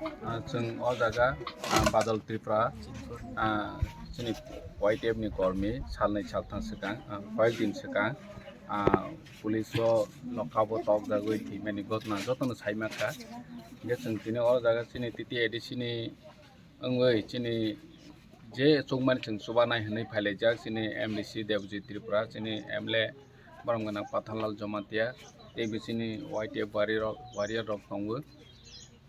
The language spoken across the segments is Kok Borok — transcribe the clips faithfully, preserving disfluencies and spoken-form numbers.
Ah, chwng o jaga, ah, Badal Tripura, ah, chini Y T F ni kormi salnwi salthang swkang, ah, koyek din swkang, ah, police o nokha bo tokjagwi thwimani gotna jotono saima kha. Hingkhe chwng tini o jaga chini T T A D C ni wngwi chini je chukmani chwng chubanai hwnwi phailaijak chini M D C Debojit Tripura, chini M L A borok gwnang Pathanlal Jamatia, tei bo chini Y T F warrior rok, warrior rok tongo.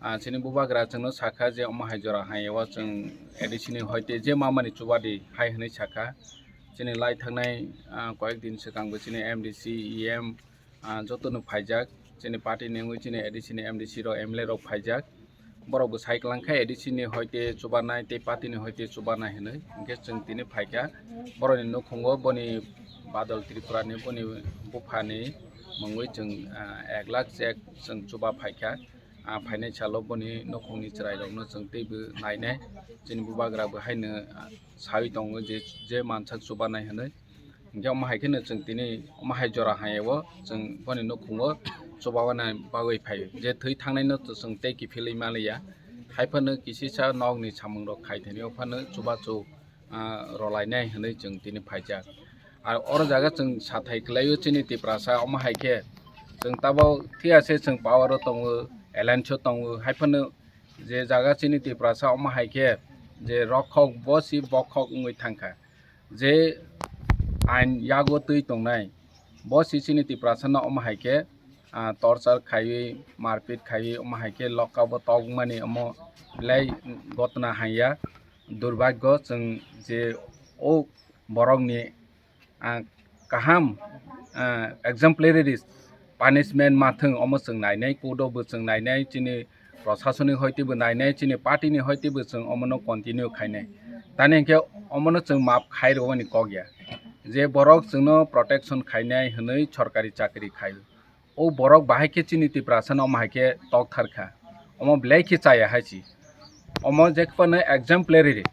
Ah, chini bubagra chwngno sakha je omo hai jora hai o chwng A D C ni hoite je mamani chubadi hai hwnwi sakha. Chini lai thangnai, ah, koyek din swkang bo chini M D C, E M, ah, jotono phaijak. Chini party ni wngwi chini A D C ni M D C rok, M L A rok phaijak. Borok bo sai kwlangkha A D C ni hoite chubanai tei party ni hoite chubanai hwnwi. Hwnkhe chwng tini phaikha borokni nukhungo boni Badal Tripura ni boni buphani mungwi chwng, ah, ek lakh chek chwng chuba phaikha. Ah, phainai salo boni nukhungni chwrairokno chwng teibo nainai. Chini bubagra bo haino, ah, saui tongo je, je mansak chubanai hwnwi. Hingkhe omo hai kheno chwng tini omo hai jora hai o chwng boni nukhungo chubanai bagwi phaio. Je thwi thangnaino to chwng tei kiphilwi manliya. Haiphano kisisa nokni samungrok khai thani o phano chubachu, ah, rwlainai hwnwi chwng tini phaijak. Ar oro jaga chwng sathai kwlaio chini Tiprasa omo hai khe chwng tabok thik ase chwng power o tongo, alliance o tongo, haiphano je jaga chini Tiprasa omo hai khe je rokhok bosi bokhok wngwi thangkha. Je ain yago twi tongnai, bo si chini Tiprasano omo hai khe, ah, torture khaiwi, marpit khaiwi, omo hai khe loka bo tokmani omo belai gotna hanya. Durbagyo chwng je o borokni, ah, kaham, ah, exemplary punishment ma thwng, omo chwng nainai, court o bo chwng nainai, chini proshasoni hoite bo nainai, chini party ni hoite bo chwng omono continue khainai. Tani hinkhe omono chwng map khai rwmani kok ya. Je borok chwngno protection khainai hwnwi sorkari chakri khai. O borok bahai khe chini Tiprasano omo hai khe tok thar kha. Omo belai khe chaya hai si. Omo je phano exemplary,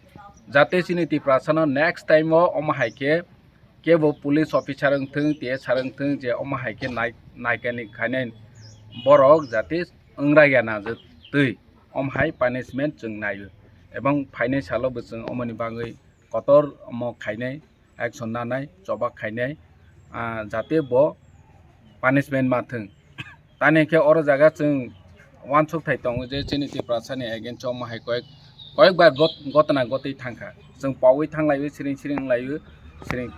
jate chini Tiprasano next time o omo hai khe kebo police officer wng thung, T S R wng thung, je omo hai khe nai-, naikani khainai borok jate wngra ya na je twi omo hai punishment chwng naio. Ebong phainai salo bo chwng omoni bagwi kotor omo khainai, action nanai, choba khainai, ah, jate bo punishment ma thung. Tani khe oro jaga chwng uansuk thai tongo je chini Tiprasani against o omo hai koyek, koyek bar got-, gotna gotwi thangkha. Chwng pogwi thanglaiwi siring siring laiwi siring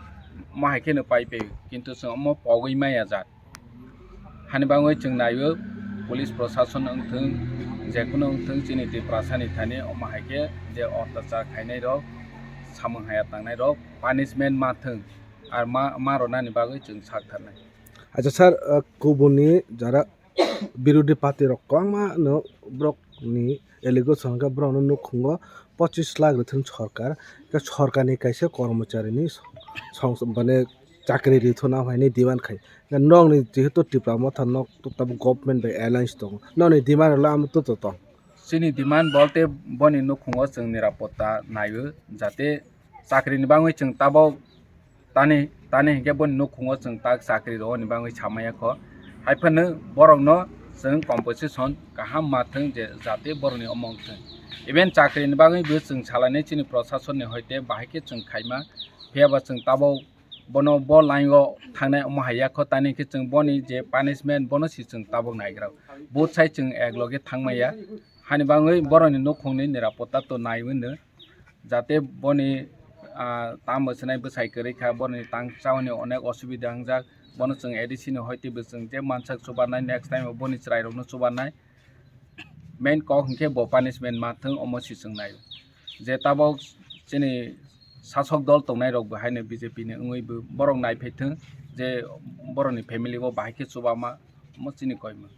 omo hai kheno pai paio. Kintu chwng omo pogwi maya jak. Hani bagwi chwng naio police proshashan wng thung, jekunu wng thung chini Tiprasani thani omo hai khe je otyachar khainai rok, samung haya tangnai rok punishment ma thung, ar ma, ma rwnani bagwi chwng sak tharnai. Acha sir, uh, kubuni jara birodhi party rok kwbangma no borok ni allegation hwnkhe borok no nukhungo pochis lakh rwthwng sorkar, khe sorkar ni kaisa kormochari ni song, song, mane chakri rithwna hwnwi demand khai. Nokni jehetu Tipra Motha nok tabuk government bai alliance tongo, nokni demand rwla amo to to tong. Chini demand bolte boni nukhungo chwng nirapotta naio, jate chakri ni bagwi chwng tabok tani, tani hinkhe boni nukhungo chwng tak chakri rwoni bagwi samaya kho. Haiphano borokno chwng compensation kaham ma thwng je jate borokni omo wng thwng. Even chakri ni bagwi bo chwng salainai chini proshashan ni hoite bahai khe chwng khaima. Phiya ba chwng tabok bono bo line o thangnai omo hai ya kho, tani khe chwng boni je punishment bono si chwng tabok naigra. Both side chwng ek loge thangmaya. Hani bagwi borokni nukhungni nirapotta to naiwi no. Jate boni, ah, tamo swnai bwsai kwrwi kha, borokni tang chauni onek osubida wngjak. Bono chwng A D C ni hoite bo chwng je mansak chubanai, next time o boni chwrairokno chubanai. Main kok hinkhe bo punishment ma thwng, omo si chwng nai. Je tabok chini sasok dol tongnai rok bo haino B J P ni wngwi bo borok naiphai thwng je borokni family o bahai khe chubama, omo chini koimung.